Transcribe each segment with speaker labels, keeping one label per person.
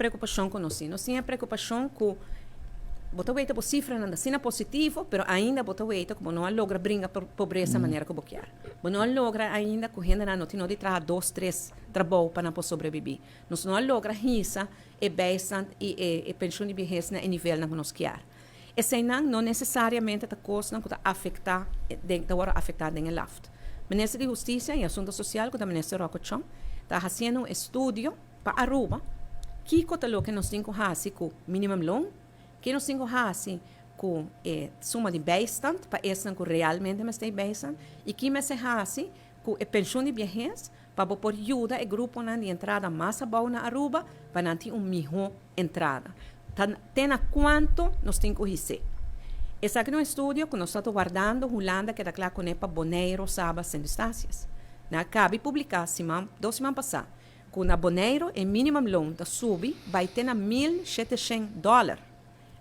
Speaker 1: preocupacion cu nos tin. Nos tin e preocupacion cu bo ta weta bo cifranan ta asina positivo, pero ainda bo ta weta cu bo no a logra bringa pobresa manera cu bo kier. Bo no a logra ainda cu hendenan no tin no di traha dos, tres trabou pa nan por sobrevivi. Nos no a logra hisa e bijstand y e pensioen di biehes na e nivelnan cu nos kier. Eseinan no necesariamente ta cosnan cu ta afecta den ta worde afecta den e LAFT. Minister di Husticia y Asunto Social cu ta Minister Rocco Chong ta haciendo un estudio pa Aruba kico ta loke nos tin cu haci cu minimum loon, ke nos tin cu haci cu e suma di bijstand pa esnan cu realmente mester e bijstand y ki mester haci cu e pensioen di biehes pa bo por yuda e gruponan di entrada mas abou na Aruba pa nan tin un miho entrada. Ta te na cuanto nos tin cu his'é. Esaki ta un estudio cu nos ta ta wardando Hulanda keda cla cune pa Boneiro, Saba, Sint Eustatius. Nan a cabi publica siman, dos siman pasa, cu na Boneiro e minimum loon ta subi bay te na 1700 dollar.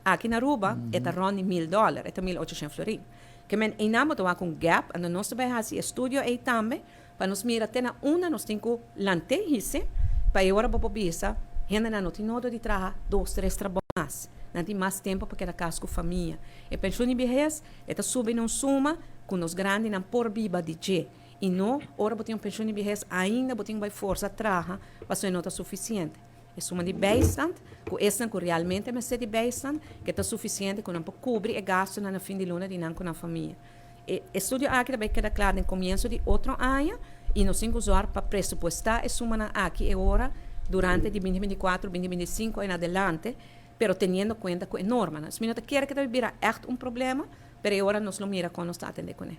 Speaker 1: Aki na Aruba e ta rond di 1000 dollar, e ta 1800 florin. Ke men einan bo ta wak un gap, anto nos ta bay haci e estudio ey tambe pa nos mira te na unda nos tin cu lant'é hise pa e ora bo por bisa hendenan no tin nodo di traha dos tres trabou mas, nan tin mas tempo pa keda cas cu famia. E pensioen di biehes e ta subi na un suma cu nos grandinan por biba di dje y no ora bo tin un pensioen di biehes ainda bo tin cu bay forsa traha pasobra e no ta suficiente. E suma di bijstand cu esnan cu realmente mester di bijstand ke ta suficiente cu nan por cubri e gastonan na fin di luna di nan cu nan famia. E estudio aki ta bay keda kla den comienso di otro aña y nos tin cu zorg pa presupuesta e sumanan aki e ora durante di 2024, 2025 en adelante, pero teniendo cuenta cu e normanan. Mi no ta kere cu ta bira echt un problema, pero e ora nos lo mira con nos ta atende cune.